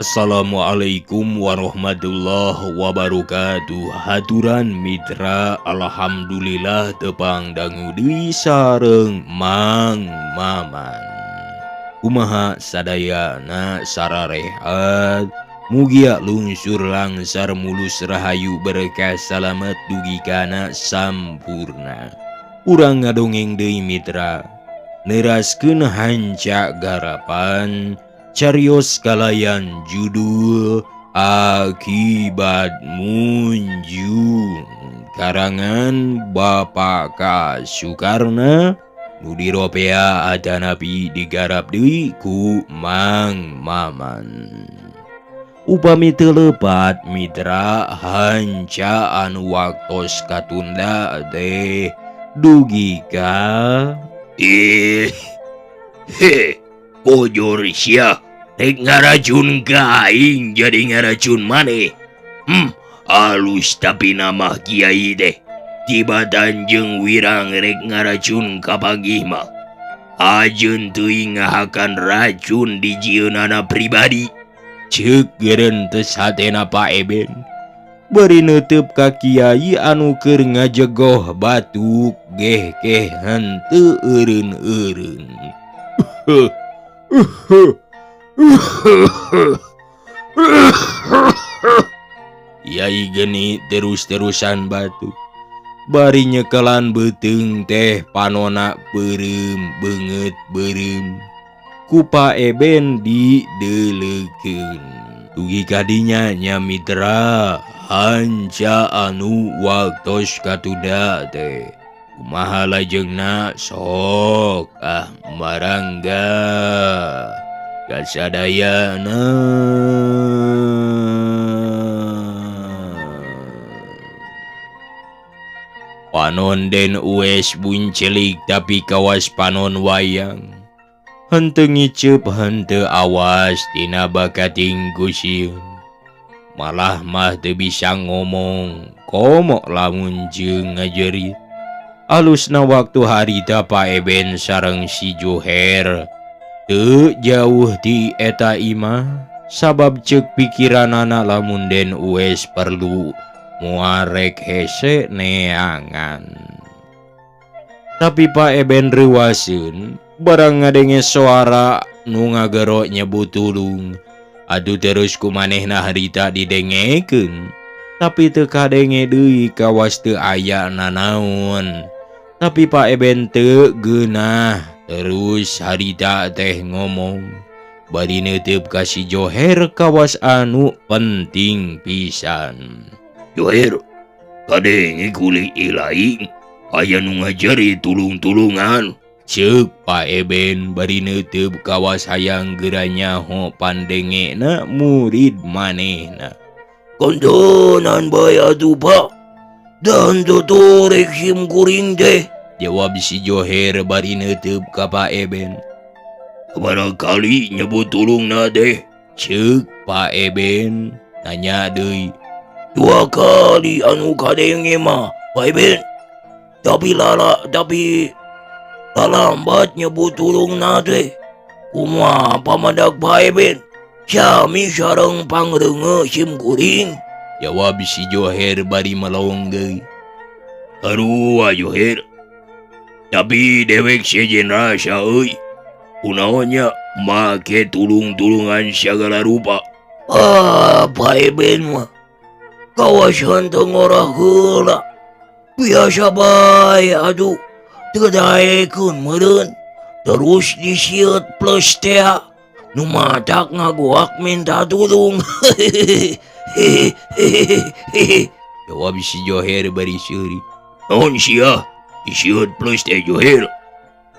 Assalamualaikum warahmatullahi wabarakatuh. Haturan Mitra, Alhamdulillah tepang dangu deui sareng Mang Maman. Kumaha sadayana, sararehat? Mugia lungsur langsar, mulus, rahayu, berkah, salamet dugi kana sampurna. Urang ngadongeng deui, Mitra, neraskeun Hanca Garapan, carios kalayan judul Akibat Munjung, karangan Bapak K. Sukarna, nu diropea atanapi digarap deui ku Mang Maman. Upami teu lepat, Mitra, hanca anu waktos katunda teh dugi ka Ih, he, bojor sia, rek ngaracun ka aing jadi ngaracun maneh. Alus tapi nama kiai teh. Tibatan jeung wirang rek ngaracun kapanggih mah. Ajeun teuing ngahakan racun di jieunana pribadi. Ceuk gerentes hatena Pak Eben bari neuteub ka kiai anu keur ngajegoh batuk geh-geh henteu eureun-eureun. Yai Geni terus-terusan batuk bari nyekelan beuteung teh, panona peureum beungeut beureum. Ku Pak Eben dideuleukeun dugi kadinya nya, Mitra. Hanca anu waktos katunda teh kumaha lajengna? Sok ah, marangga kasadayana. Panon Den Uwes buncelik tapi kawas panon wayang. Henteu ngiceup, henteu awas tina bakating ku sieun. Malah mah teu bisa ngomong, komo lamun jeung ngajerit. Alusna waktu harita Pak Eben sareng si Joher teu jauh ti eta imah, sabab ceuk pikiranana lamun Den Uwes perlu moal rek hese neangan. Tapi Pak Eben reuwaseun barang ngadenge suara nu ngagero nyebut tulung. Aduh, terus ku manehna harita didengekeun, tapi teu kadenge deui, kawas teu aya nanaon. Tapi Pak Eben teu geunah, terus harita teh ngomong bari neuteub ka si Joher kawas anu penting pisan. Joher, kadenge ku ilaing aya nu ngajari tulung-tulungan. Ceuk Pak Eben bari neuteub kawas hayang geura nyaho pandengena murid manehna. Kondonan bae atuh, Pak. Dan tuturek sim kuring teh. Jawab si Joher bari neuteub ka Pak Eben. Barangkali nyebut tulung teh. Ceuk Pak Eben nanya deui. Dua kali anu kadenge mah, Pak Eben. Tapi lala, tapi lambat nyebut tulung teh. Kumaha pamadak Pak Eben? Sami sareng pangreungeut sim kuring. Jawab si Joher bari melong deui. Aduh, Joher. Tapi dewek sejen rasa euy. Kunaonnya make tulung-tulungan segala rupa. Ah, Pak Eben mah. Kawasan teu ngorah heula. Biasa bae aduh. Teu daekeun meureun. Terus disieut plus teh. Nu matak ngagoak minta tulung. Jawab si Joher bari seuri. Naon sia? Disieut plus teh, Joher.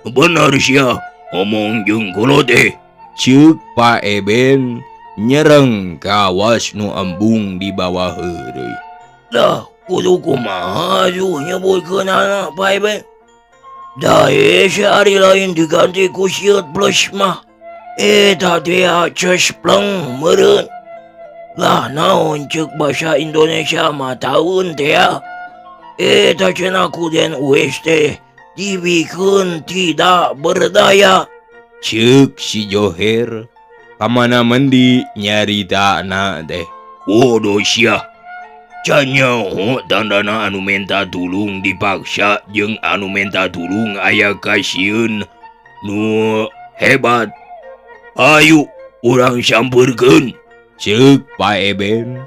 Benar sia ngomong jeung kolot teh. Ceuk Pak Eben nyereng kawas nu embung di bawah heureuy. Lah, kudu kumaha atuh nyebutkeunana, Pak Eben? Da hese ari lain diganti ku sieut plus mah. Eta teh ces pleng meureun. Lah, naon ceuk basa Indonesia mah taun teh ya? Eta cenah ku Den Uwes teh dibikeun tidak berdaya. Ceuk si Joher. Kamana mendi nyaritana teh. Bodoh sia. Can nyaho tandana anu menta tulung dipaksa jeung anu menta tulung aya kasieun nu hebat. Ayo urang sampeurkeun. Ceuk Pak Eben.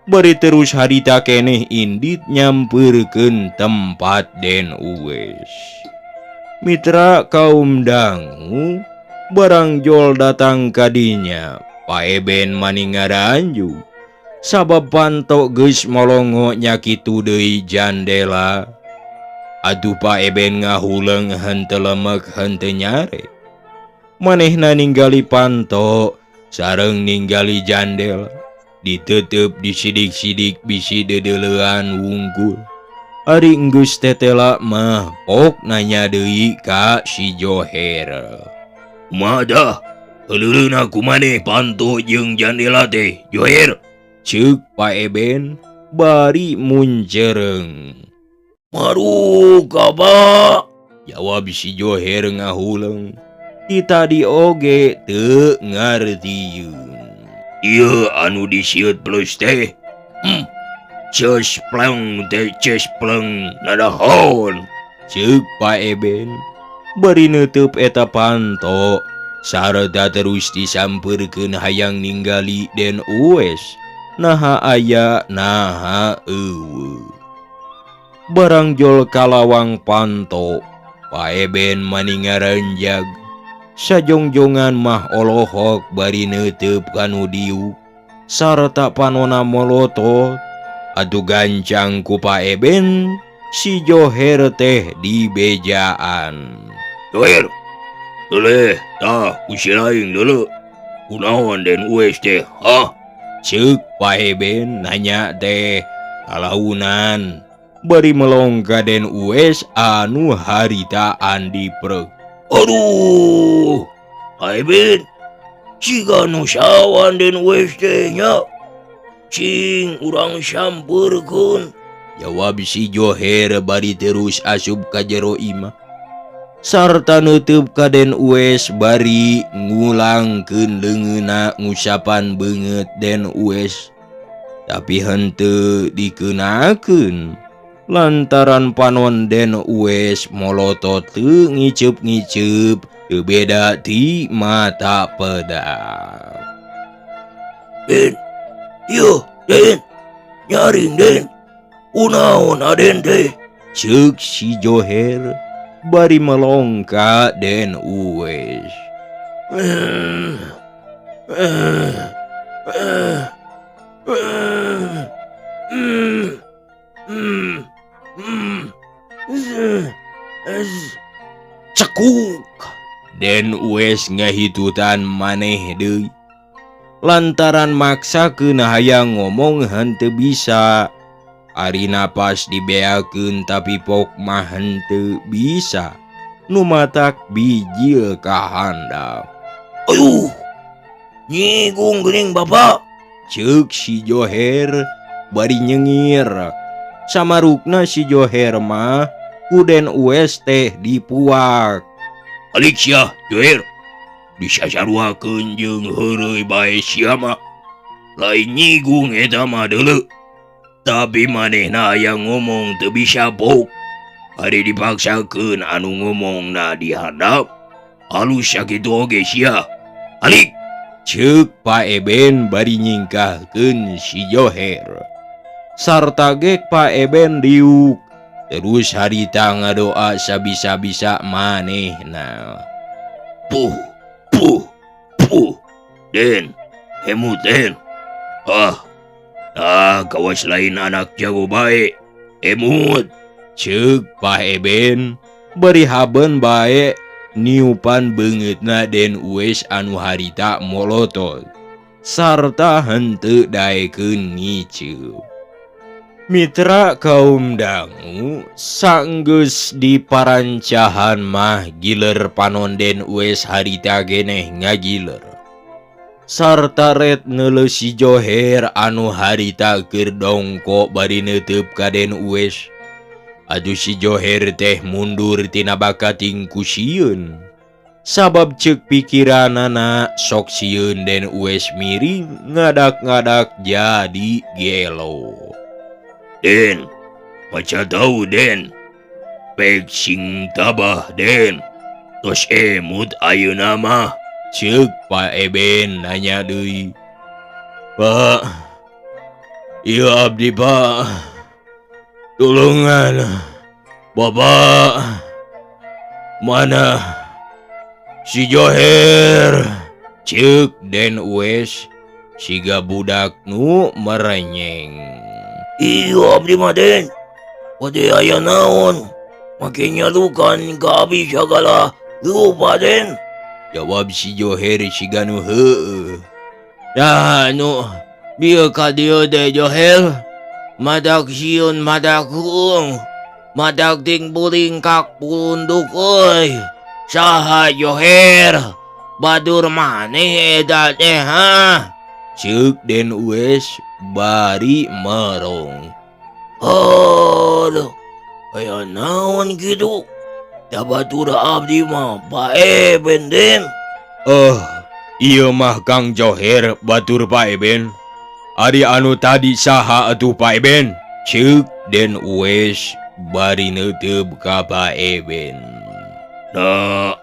Bari terus harita keneh indit nyampeurkeun tempat Den Uwes. Mitra kaum dangu barang jol datang kadinya Pak Eben maningaranju. Sabab panto geus molongo nya kitu deui jandela. Aduh Pak Eben ngahuleng henteu lemek henteu nyare. Manehna ninggali panto sareng ninggali jandela. Ditutup disidik-sidik bisi dedeleuan wungkul. Ari enggeus tetela mah pok nanya deui ka si Joher. Madah, heuleuna kumaneh panto jeung jandela teh, Joher? Ceuk Pak Eben bari muncereng. Maruk apa? Jawab si Joher ngahuleng. Kita di oge teu ngartieun. Ieu anu disieut plus teh. Ces pleng teh ces pleng nadahaon. Ceuk Pak Eben bari neuteub eta panto sarta terus disampeurkeun hayang ninggali Den Uwes. Naha aya naha eueuh. Barang jol kalawang panto Pak Eben maningarenjag. Sajongjongan mah olohok bari neuteub kanu diuk sarta panona molotot. Atuh gancang ku Pak Eben si Joher teh dibejaan. Joher, deuleuh tah ku si laing deuleuh. Kunaon Den Uwes teh, hah? Ceuk Pak Eben nanya teh kalaunan bari melong ka Den Uwes anu harita andi preg. Aduh, Pak Eben, siga nu sawan Den Uwes teh nya. Cing urang sampeurkeun. Jawab si Joher bari terus asup ka jero imah. Sarta neuteub ka Den Uwes bari ngulangkeun leungeunna ngusapan beungeut Den Uwes. Tapi henteu dikeunakeun lantaran panon Den Uwes molotot teu ngiceup-ngiceup teu beda ti mata pedang. Den, ieu Den, nyaring Den, kunaon Aden teh? Ceuk si Joher bari melong ka Den Uwes. Cekuk. Den Uwes ngahitutan maneh deui. Lantaran maksakeun hayang ngomong henteu bisa. Ari napas dibeakeun tapi pok mah henteu bisa. Nu matak bijil ka handap. Ayuh, nyigung geuning bapak. Ceuk si Joher bari nyengir. Samarukna si Joher mah ku Den Uwes teh dipuak. Alik sia Joher, disasaruakeun jeung heureuy bae sia mah. Lain nyigung eta mah deuleu. Tapi manehna aya ngomong teu bisa bok. Ari dipaksakeun anu ngomongna dihandap. Halus sakitu oge sia. Alik. Ceuk Pak Eben bari nyingkahkeun si Joher. Sarta gek Pak Eben diuk. Terus harita ngadoa sabisa-bisa manehna. Puh, puh, puh. Den, emut Den. Ah, kawas lain anak jago bae. Emut. Ceuk Pak Eben bari haben bae niupan beungeutna Den Uwes anu harita molotot sarta henteu daekeun ngiceup. Mitra kaum dangu sanggeus diparancahan mah giler panon Den Uwes harita geneh ngagiler. Sarta ret neuleuh si Joher anu harita keur dongko bari neuteub ka Den Uwes. Aduh si Joher teh mundur tina bakating ku sieun. Sabab ceuk pikiranana sok sieun Den Uwes miring ngadak-ngadak jadi gelo. Den, maca tahu Den. Pek sing tabah Den. Tos emut ayeuna mah. Ceuk Pak Eben nanya deui. Pak, ieu abdi Pak. Tulungan. Bapak. Mana si Joher? Ceuk Den Uwes siga budak nu merenyeng. Iya abdi mah Den. Bade aya naon? Make nyalukan ka abi sagala rupa Den. Jawab si Joher siga nu heueuh. Dah nu bieu ka dieu teh Joher. Madak sieun madak huung. Madak ting buringkak punduk euy. Saha Joher? Badur maneh eta teh ha? Ceuk Den Uwes bari merong. Aduh, aya naon kitu? Da batur abdi mah Pak Eben Den. Ieu mah Kang Joher batur Pak Eben. Ari anu tadi saha atuh Pak Eben? Ceuk Den Uwes bari neuteup ka Pak Eben. Da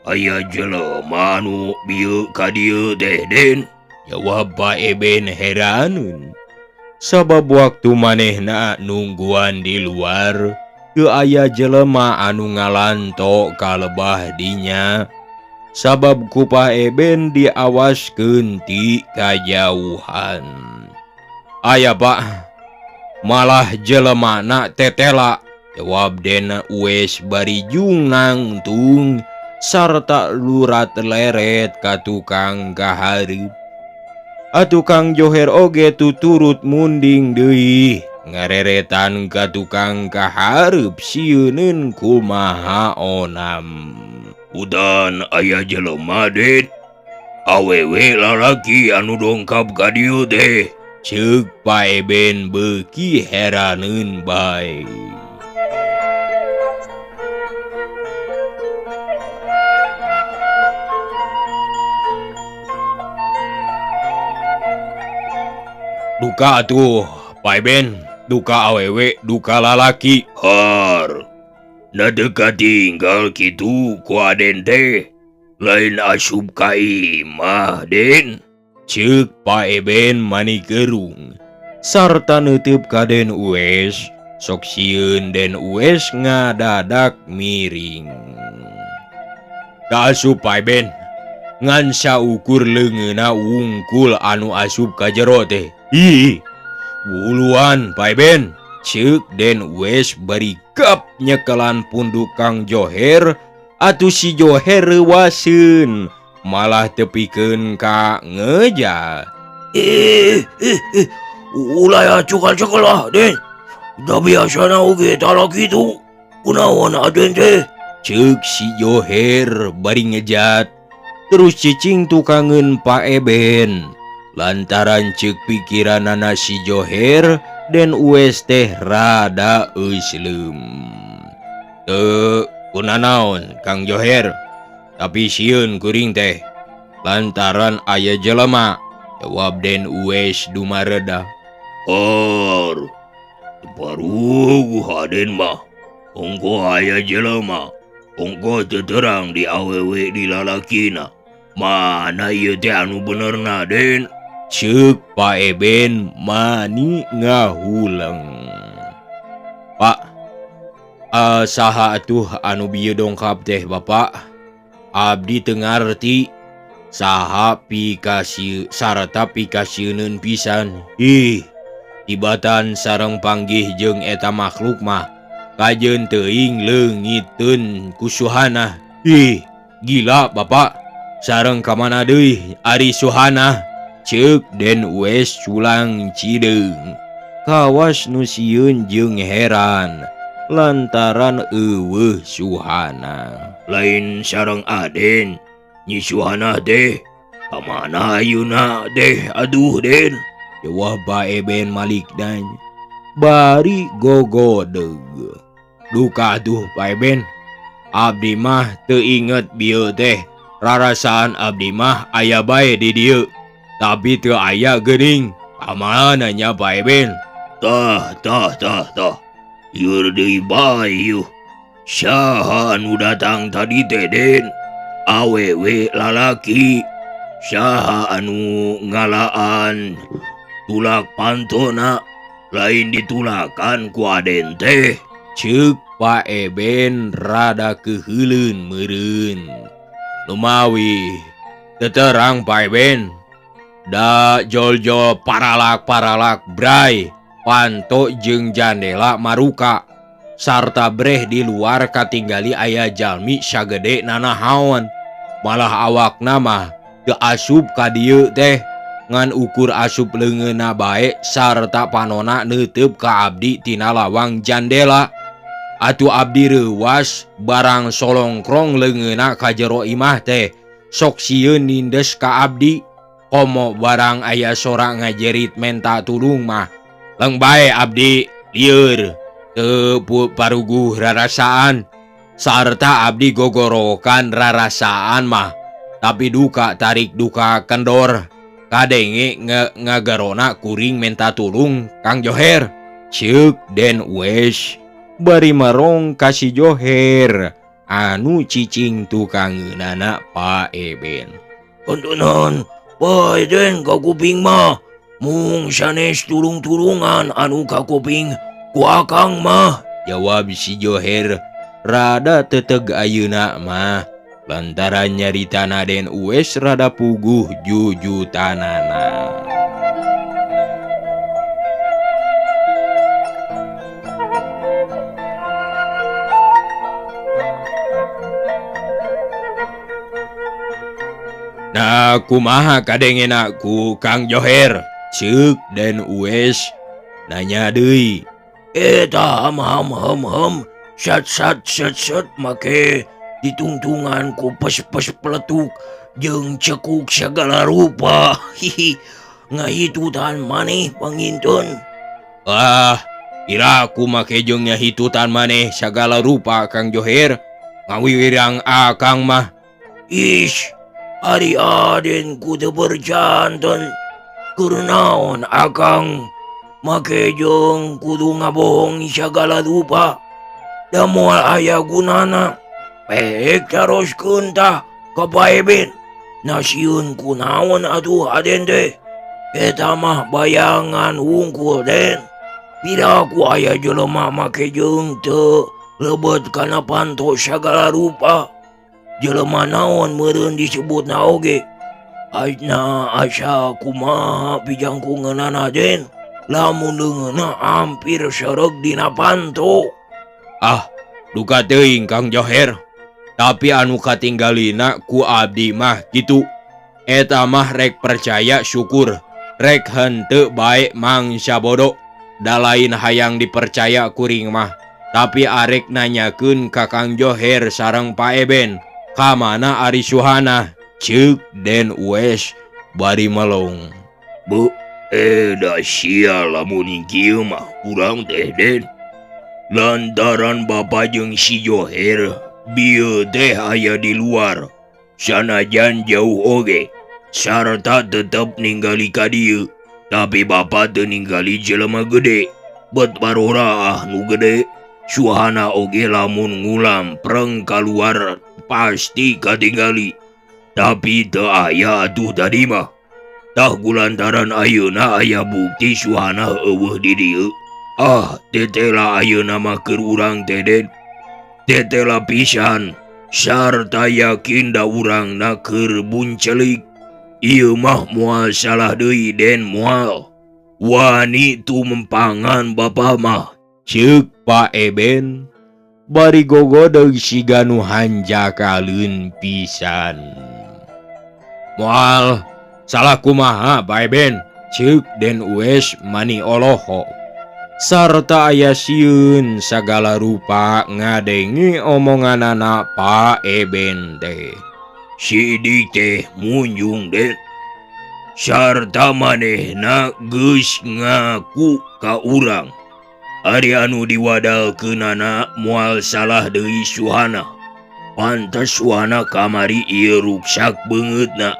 aya jelema nu bieu ka dieu teh Den. Jawab Pak Eben heraneun. Sabab waktu manehna nungguan di luar, teu aya jelema anu ngalanto ka lebah dinya. Sabab ku Pak Eben diawaskeun ti kajauhan. Aya Pak, malah jelemana tetela. Jawab Den Uwes bari jungnangtung sarta lurat leret ka tukang kahareup. Atuh Kang Joher oge tuturut munding deui ngareretan ka tukang kahareup sieuneun kumaha onam. Udan aya jelema Den. Awewe lalaki anu dongkap ka dieu teh. Ceuk Pak Eben beuki heraneun bae. Duka atuh Pak Eben, duka awewe, duka lalaki. Har, na deka tinggal kitu ku Aden teh, lain asup ka imah Den. Ceuk Pak Eben mani gerung sarta neuteup ka Den Uwes, sok sieun Den Uwes ngadadak miring. Ka asup Pak Eben, ngan saukur leungeunna wungkul anu asup ka jero teh. Ih, wuluan Pak Eben. Ceuk Den Uwes bari gap nyekelan punduk Kang Joher, atuh si Joher reuwaseun malah tepikeun ka ngeja. Ulah cukal-cukal lah Den. Da biasana oge tara kitu. Kunaon Aden teh? Ceuk si Joher bari ngejat. Terus cicing tukangeun Pak Eben. Lantaran ceuk pikiranana si Joher, Den Uwes teh rada eusleum. Teu kunanaon Kang Joher, tapi sieun kuring teh lantaran aya jelema. Jawab Den Uwes dumareda. Har, baru Aden mah ongko aya jelema, ongko teu terang di awewe di lalakina. Mana ieu teh anu benerna Den? Ceuk Pak Eben mani ngahuleng. Pak, saha atuh anu bieu dongkap teh Bapak? Abdi teu ngarti saha pikasieun sarta pikasieuneun pisan. Ih, tibatan sareng panggih jeung eta makhluk mah kajeun teuing leungiteun ku Suhana. Ih, gila Bapak. Sareng ka mana deui ari Suhana? Ceuk Den Uwes culang cideung. Kawas nu sieun jeung heran lantaran eueuh Suhana. Lain sareng Aden, Nyi Suhana teh ka mana ayeuna teh? Aduh Den. Jawab Pak Eben malik dan bari gogodeg. Duka atuh Pak Eben. Abdi mah teu inget bieu teh. Rarasaan abdi mah aya bae di dieu. Tapi teu aya geuning. Kamana nya Pak Eben? Tah tah tah tah. Ieu deui bae ieu. Saha anu datang tadi teh Den? Awewe lalaki. Saha anu ngalaan tulak pantona lain ditulakan ku Aden teh. Ceuk Pak Eben rada keuheuleun meureun. Lumawi teu terang Pak Eben. Da jol-jol paralak-paralak bray panto jeung jandela maruka sarta breh di luar katinggali aya jalmi sagede nanahaon. Malah awakna mah teu asup ka dieu teh ngan ukur asup leungeunna bae sarta panona neuteub ka abdi tina lawang jandela. Atuh abdi reuwas barang solongkrong leungeunna ka jero imah teh sok sieun nindes ka abdi. Komo barang aya sora ngajerit menta tulung mah leung bae abdi lieur teu paruguh rarasaan sarta abdi gogorokan rarasaan mah tapi duka tarik duka kendor kadenge ngagarona kuring menta tulung Kang Joher. Ceuk Den Uwes bari marong ka si Joher anu cicing tukangeunana Pak Eben. Kontonan Bae Den ka kuping mah mung sanes tulung-tulungan anu ka kuping ku akang mah, jawab si Joher rada teteg ayeuna mah lantaran nyaritana Den Uwes rada puguh jujutanana. Nah kumaha kadengena ku Kang Joher? Ceuk Den Uwes nanya deui. Eta ham ham ham ham sat sat sat sat make ditungtungan ku pes-pes peletuk jeung cekuk segala rupa. Hihi ngahitutan maneh pangintun. Ah, kira aku make jeung ngahitutan maneh segala rupa Kang Joher. Ngawiwirang akang mah. Ish, ari Aden ku teu berjanten. Keur naon akang make jeung kudu ngabohong segala rupa. Da moal aya gunana. Pek taroskeun tah ka Pak Eben. Nasieun ku naon atuh Aden teh. Eta mah bayangan wungkul Den. Pira ku aya jelema make jeung teu lebet kana panto sagala rupa. Jelema naon meureun disebutna oge. Aina asa kumaha pijangkungeunana Den. Lamun leungeunna hampir sereg dina panto. Ah, duka teuing Kang Joher. Tapi anu katinggalina ku abdi mah kitu. Eta mah rek percaya syukur, rek henteu bae mangsa bodoh. Da lain hayang dipercaya kuring mah. Tapi arek nanyakeun ka Kang Joher sareng Pak Eben, ka mana ari Suhana? Ceuk Den Uwes bari melong. Bu, da sia lamun kieu mah urang teh Den. Lantaran bapa jeung si Joher bieu teh aya di luar, sanajan jauh oge, sarta tetep ninggali ka dieu. Tapi bapa teu ninggali jelema gede, bet baroraah nu gede. Suhana oge lamun ngulam preng kaluar pasti katinggali. Tapi teu aya atuh tadi mah. Tah gulantaran ayeuna aya bukti Suhana eueuh di dieu. Ah, tetela ayeuna mah keur urang teh Den. Tetela pisan sarta yakin da urangna keur buncelik. Ieu mah moal salah deui Den moal. Wani tumempangan bapa mah. Ceuk Pak Eben bari gogodeg siga nu hanjakaleun pisan. Moal salah kumaha Pak Eben? Ceuk Den Uwes mani oloho. Sarta aya sieun sagala rupa ngadenge omonganana Pak Eben teh. Sidik teh munjung Den. Sarta manehna geus ngaku ka urang. Ari anu diwadalkeunana moal salah deui Suhana. Pantes Suhana kamari ieu ruksak beungeutna.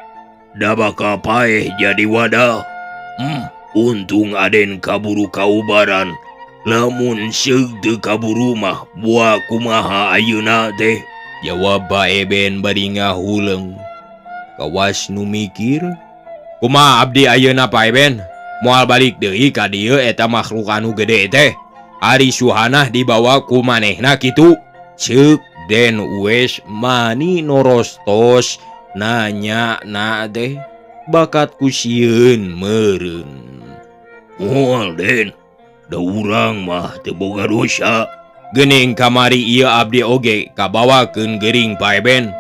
Da bakal paeh jadi wadah. Untung Aden kaburu kaubaran. Lamun seug teu kaburu mah buah kumaha ayeuna teh. Jawab Pak Eben bari ngahuleng. Kawas nu mikir, kumaha abdi ayeuna Pak Eben? Moal balik deui ka dieu eta makhluk anu gede teh. Ari Suhana dibawa ku manehna kitu. Ceuk Den Uwes mani norostos nanya na teh bakat ku sieun meureun. Moal Den, da urang mah teu boga dosa. Geuning kamari ieu abdi oge kabawakeun geuring Pak Eben.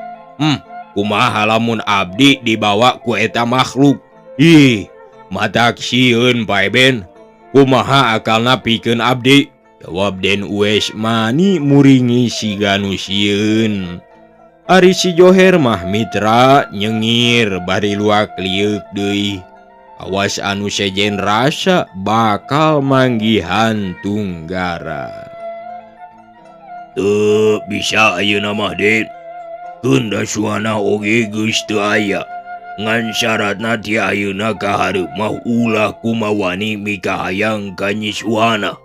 Kumaha lamun abdi dibawa ku eta makhluk? Ih, matak sieun Pak Eben. Kumaha akalna pikeun abdi? Jawab Den Uwes mani muringi siga nu sieun. Ari si Joher mah mitra nyengir bari luak lieuk deui. Awas anu sejen rasa bakal manggihan tunggara. Teu bisa ayeuna mah Den. Keun da Suhana oge geus teu aya. Ngan syaratna ti ayeuna ka hareup mah ulah kumawani mikahayang ka Nyi Suhana.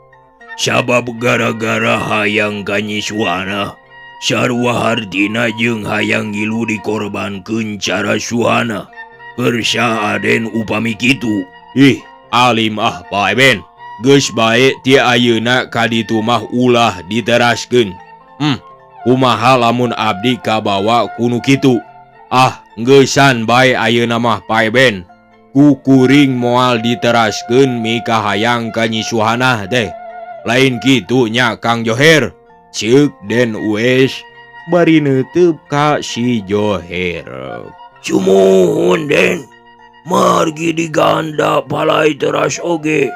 Sabab gara-gara hayang ka Nyi Suhana, sarua hartina jeung hayang ngilu dikorbankeun cara Suhana. Kersa Aden upami kitu. Ih, alim ah Pak Eben. Geus bae ti ayeuna ka ditu mah ulah diteraskeun. Kumaha lamun abdi kabawa kunu kitu? Ah, geusan bae ayeuna mah Pak Eben. Ku kuring moal diteraskeun mikahayang ka Nyi Suhana teh. Lain kitu nya Kang Joher. Ceuk Den Uwes bari neuteub ka si Joher. Sumuhun Den, margi diganda palai teras oge.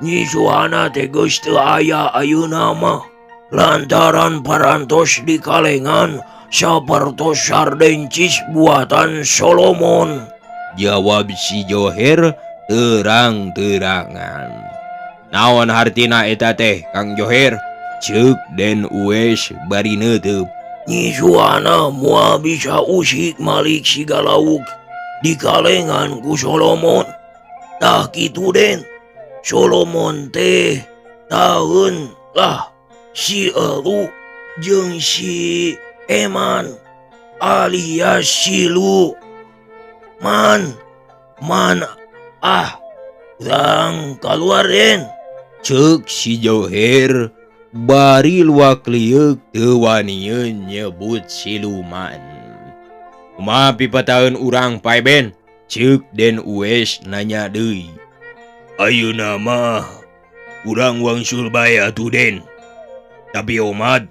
Nyi Suhana teh geus teu aya ayeuna mah. Lantaran parantos di kalengan sapertos sardencis buatan Solomon. Jawab si Joher terang-terangan. Naon hartina eta teh Kang Joher? Ceuk Den Uwes bari neuteub. Nyi Suhana moal bisa usik malik siga lauk di kalengan ku Solomon. Tah kitu Den, Solomon teh taheun lah si Elu jeung si Eman alias si Lu. Man, man ah, urang kaluar Den. Ceuk si Joher bari luak lieuk teu wanieun nyebut siluman. Kumaha pipataeun urang Pak Eben? Ceuk Den Uwes nanya deui. Ayeuna mah urang wangsul bae atuh Den. Tapi omat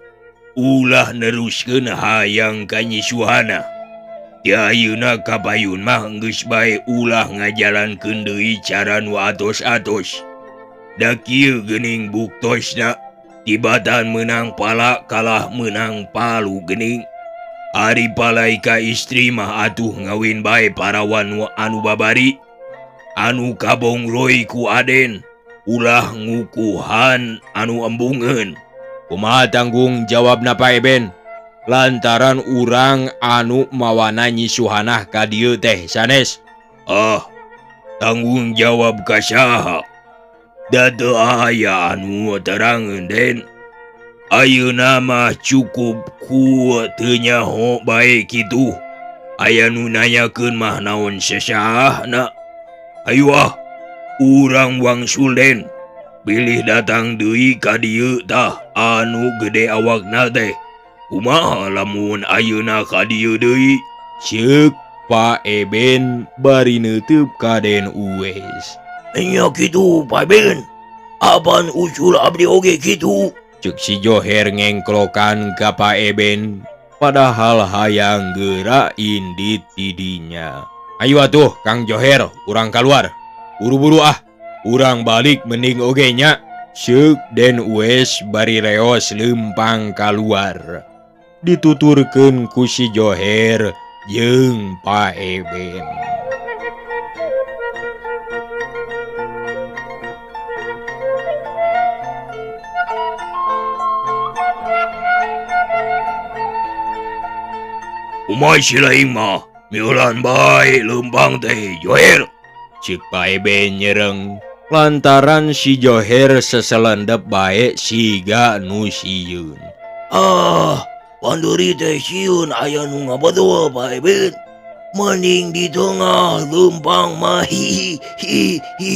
ulah neruskeun hayang ka Nyi Suhana. Ti ayeuna kapayun mah geus bae ulah ngajalankeun deui cara nu atos-atos. Da kieu geuning buktosna tibatan meunang pala kalah meunang palu geuning. Ari palai ka istri mah atuh ngawin bae parawan anu babari anu kabongroy ku Aden, ulah ngukuhan anu embungeun. Kumaha tanggung jawabna Pak Eben? Lantaran urang anu mawana Nyi Suhanah ka dieu teh sanes. Ah, tanggung jawab ka saha? Da teu aya anu terangeun Den. Ayeuna mah cukup ku teu nyaho bae kitu. Aya nu nanyakeun mah naon sesahna. Ayo ah, urang wangsul Den. Bilih datang deui ka dieu tah anu gede awakna teh. Kumaha lamun ayeuna ka dieu deui? Ceuk Pak Eben bari neuteub ka Den Uwes. Nya kitu Pak Eben. Apan usul abdi oge kitu? Ceuk si Joher ngengklokan ka Pak Eben. Padahal hayang geura indit tidinya. Ayo atuh Kang Joher, urang kaluar. Buru-buru ah, urang balik mending oge nya. Ceuk Den Uwes bari reos lempang kaluar. Dituturkeun ku si Joher jeung Pak Eben. Kumaha si laing mah miulan bae leumpang teh Joher. Cek Pak Eben nyereng lantaran si Joher seselendep bae siga nu sieun. Ah, panderi teh sieun aya nu ngabedul Pak Eben. Mending di tengah leumpang mah hi hi hi.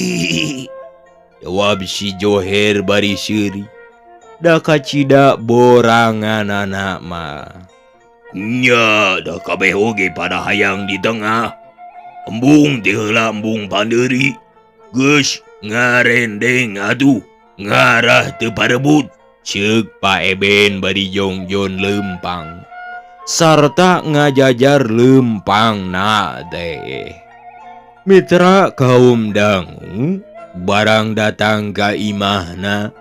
Jawab si Joher bari seuri. Da kacida boranganana mah. Nya da kabeh oge pada hayang di tengah. Embung teh heula embung panderi. Geus ngarendeng atuh ngarah teu parebut. Ceuk Pak Eben bari jongjon leumpang sarta ngajajar leumpangna teh. Mitra kaum dangu barang datang ka imahna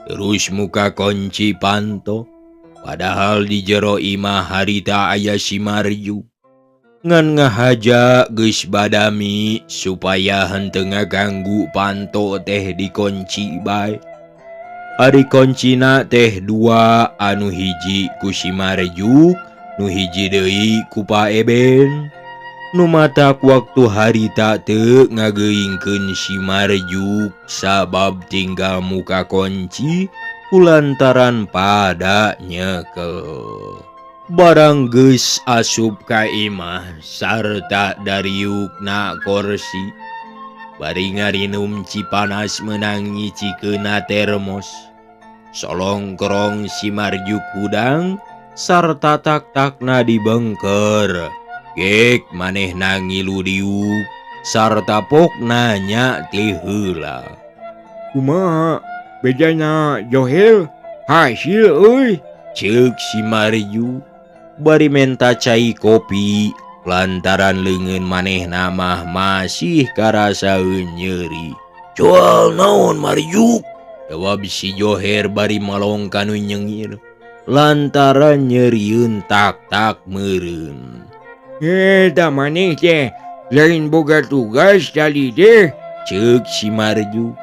terus muka kunci panto padahal di jero imah harita aya si Marju ngan ngahaja geus badami supaya henteu ngaganggu panto teh dikunci bae. Ari koncina teh dua anu hiji ku si Marjuk nu hiji deui ku Pak Eben. Nu matak waktu harita teu ngageuingkeun si Marjuk sabab tinggal muka kunci kulantaran pada nyekel. Barang geus asup ka imah sarta dariukna korsi bari ngarinum cipanas meunang nyicikeunna termos. Solongkrong si Marjuk hudang sarta tak-takna dibengker. Gek manehna ngilu diuk sarta pokna nya ti heula. Kumaha bejana Joher hasil euy? Ceuk si Marju bari menta cai kopi lantaran leungeun manehna mah masih karasaeun nyeri. Jual naon Marjuk? Jawab si Joher bari malong kanu nyengir lantaran nyerieun tak-tak meureun. Eta maneh teh lain boga tugas tadi teh. Ceuk si Marju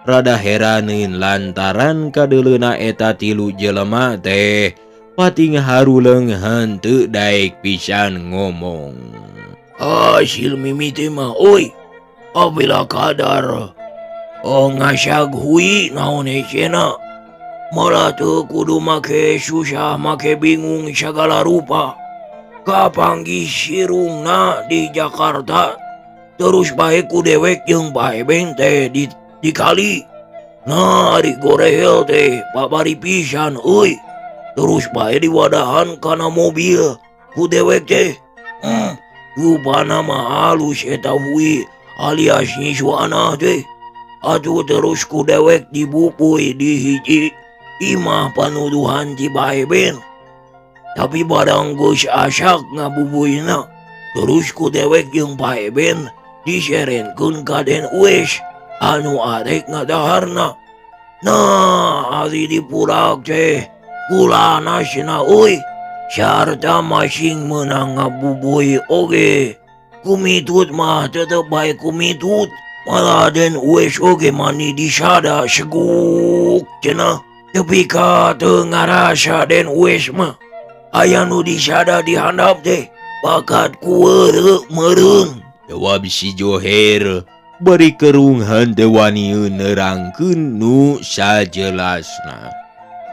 rada heraneun lantaran kadeuleuna eta tilu jelema teh pating haruleung henteu daek pisan ngomong. Hasil mimiti mah euy apabila kadar oh ngasag hui naon hecena malah teu kudu make susah make bingung sagala rupa. Kapanggih sirungna di Jakarta terus bae ku dewek jeung Pak Eben teh di kali. Nah ari gorehel teh babari pisan euy. Terus bae diwadahan kana mobil ku dewek teh. Rupana mah halus eta hui alias nyisuana teh. Atuh terus ku dewek dibubuy di hiji imah panuduhan ti Pak Eben. Tapi barang geus asak ngabubuyna terus ku dewek jeung Pak Eben diserenkeun ka Den Uwes anu arek ngadaharna. Nah ari dipurak teh kulana cenah euy sarta masing meunang ngabubuy oge. Kumitut mah tetep bae kumitut. Malah Den Uwes oge mani disada seguk cenah. Tepi ka teu ngarasa Den Uwes mah aya nu disada di handap teh bakat kuweureuh meureun. Jawab si Joher bari kerung henteu wani nerangkeun nu sajelasna.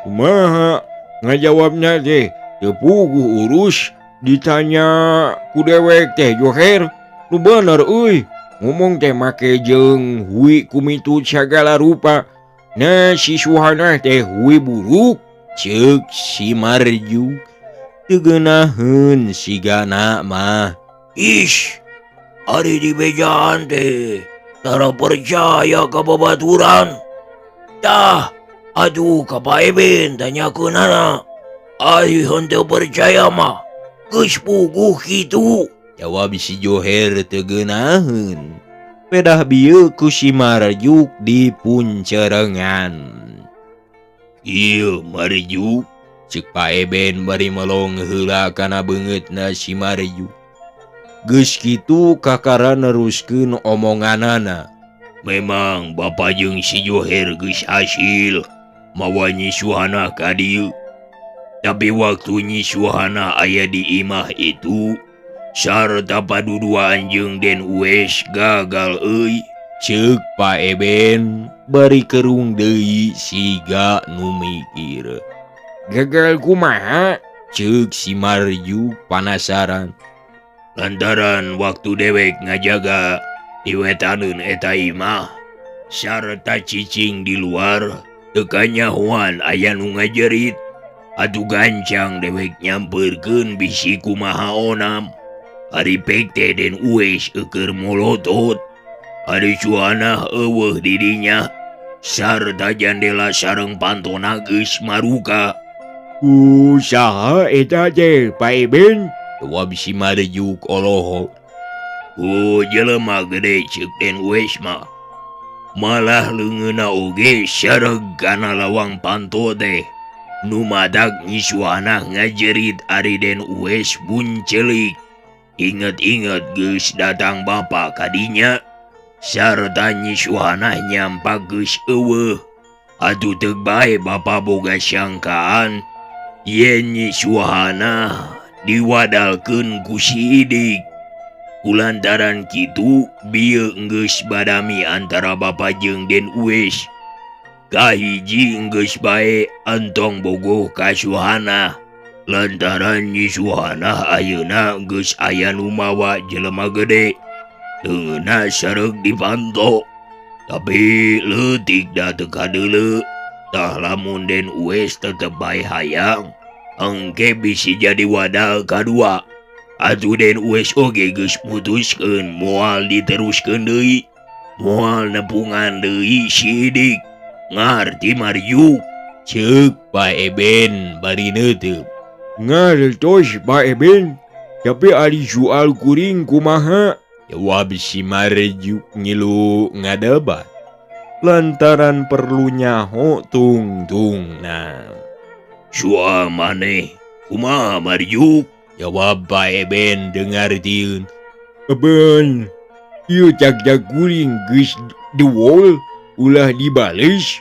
Kumaha ngajawabna teh teu puguh urus ditanya ku dewek teh Joher. Nu bener euy ngomong teh make jeung hui kumitut sagala rupa. Nah si Suhana teh hui buruk. Ceuk si Marju teu geunaheun sigana mah. Ish ari dibejaan teh tara percaya ka babaturan. Tah aduh ka Pak Eben tanyakeunana. Ari henteu percaya mah geus puguh kitu. Jawab si Joher teu geunaheun. Pedah bieu ku si Marjuk dipuncerengan. Ieu Marjuk ceuk Pak Eben bari melong heula kana beungeutna si Marjuk. Geus kitu kakara neruskeun omonganana. Memang bapa jeung si Joher geus hasil mawa Nyi Suhana ka dieu. Tapi waktu Nyi Suhana aya di imah itu sarta paduduaan jeung Den Uwes gagal euy. Ceuk Pak Eben bari kerung deui siga nu mikir. Gagal kumaha? Ceuk si Marjuk panasaran. Lantaran waktu dewek ngajaga di wetaneun eta imah sarta cicing di luar teu kanyahoan aya nu ngajerit. Atuh gancang dewek nyamperkeun bisi kumaha onam. Ari pek teh Den Uwes eueur molotot. Ari Suhana eueuh di dinya sarta jandela sareng pantona geus maruka. Ku saha eta teh Pak Eben? Jawab si Marjuk olohok. Ku jelema gede ceuk Den Uwes mah. Malah leungeunna oge sareg kana lawang panto teh. Nu madak Nyi Suhana ngajerit ari Den Uwes buncelik. Inget-inget geus datang bapa kadinya sarta Nyi Suhana nyampak geus eueuh. Atuh teu bae bapa boga sangkaan yen Nyi Suhana diwadalkeun ku si Idik. Kulantaran kitu bieu geus badami antara bapa jeung Den Uwes. Kahiji geus bae entong bogoh ka Suhana. Lantaran Nyi Suhana ayeuna geus aya nu mawa jelema gede. Leungeunna sareng dipanto. Tapi leutik da teu kadeuleu. Tah lamun Den Uwes tetep bae hayang, engke bisi jadi wadal kadua. Atuh Den Uwes oge geus mutuskeun moal diteruskeun deui. Moal nepungan deui si Idik. Ngarti Marjuk? Ceuk Pak Eben bari neuteub. Ngartos Pak Eben, tapi ari soal kuring kumaha? Jawab si Marjuk ngilu ngadebat. Lantaran perlu nyaho tungtungna. Soal maneh kumaha Marjuk? Jawab Pak Eben dengartieun. Eben, ieu cagcag kuring geus dewol ulah dibales.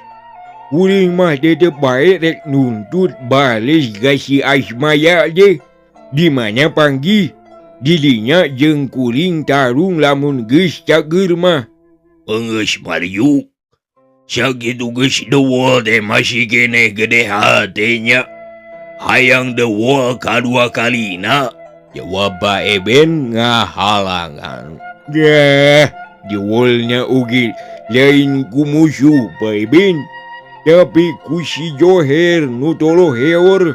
Kuring mah tetep bae rek nuntut bales ka si Asmaya teh. Di mana panggih didinya jeung kuring tarung lamun geus cager mah. Geus Marjuk, sakitu geus dewol teh masih keneh gede hatenya. Hayang dewol kadua kalina. Jawab Pak Eben ngahalangan. Deh, dewolnya oge lain ku musuh Pak Eben, tapi ku si Joher nu toloheor.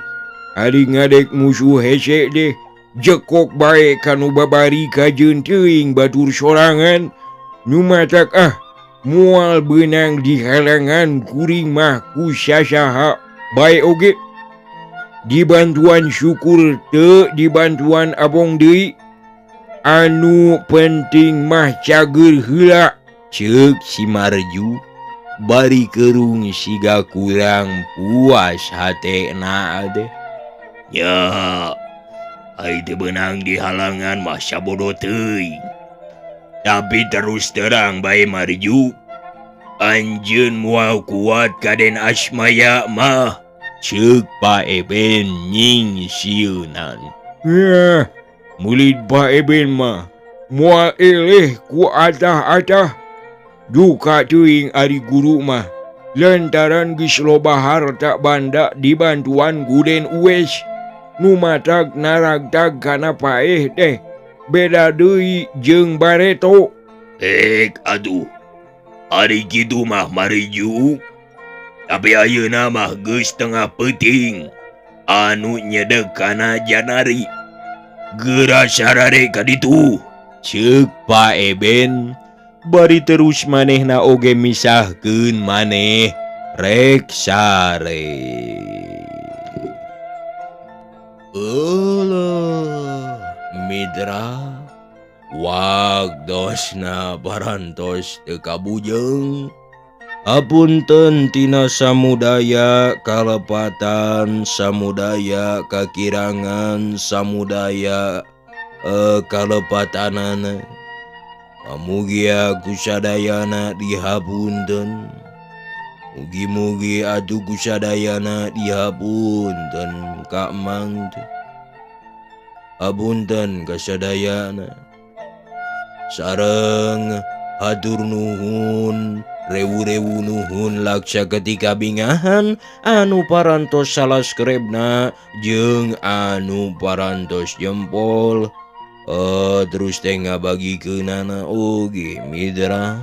Ari ngadek musuh hese deh, jekok bae kanu babari kajeun teuing batur sorangan. Nu matak ah moal beunang dihalangan kuring mah ku sasaha bae oge. Dibantuan syukur teu dibantuan abong deui. Anu penting mah cager heula. Ceuk si Marju bari kerung siga kurang puas hatena teh. Ya, ai teu beunang dihalangan mah sabodo teuing. Tapi terus terang bae Marju, anjeun moal kuat ka Den Asmaya mah. Ceuk Pak Eben nying sieunan. Yah, murid Pak Eben mah moal eleh ku atah-atah. Duka teuing ari guru mah lantaran geus loba harta banda dibantuan ku Den Uwes. Nu matag naragtag kana paeh teh beda deui jeung bareto. Ek aduh, ari kitu mah Marjuk. Tapi ayeuna mah geus tengah peuting anu nyedek kana janari. Geura sarare ka ditu. Ceuk Pak Eben bari terus manehna oge misahkeun maneh rek sare. Eueuh mitra wagdosna parantos teu kabujeng. Apunten tina samudaya kalepatan samudaya kakirangan samudaya kalepatanana. Pamugia kusadayana dihapunten. Mugi-mugi atuh ku sadayana dihapunten ka Mang teh. Hapunten ka sadayana. Sareng hatur nuhun rewu-rewu nuhun laksa ketika bingahan anu parantos salaskerebna jeung anu parantos jempol. Terus teh ngabagikeunana oge mitra.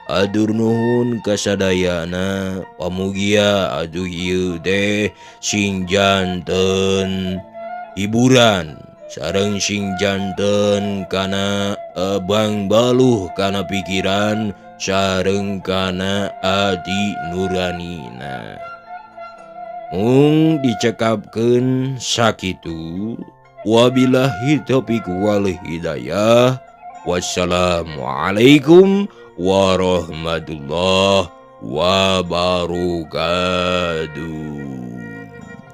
Atur nuhun kasadayana pamugia aduh ieu teh sing janten hiburan sareng sing janten kana bang baluh kana pikiran sareng kana ati nuranina. Mung dicekapkeun sakitu. Wabillahi taufiq wal hidayah. Wassalamualaikum warahmatullahi wabarakatuh.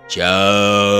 Ciao.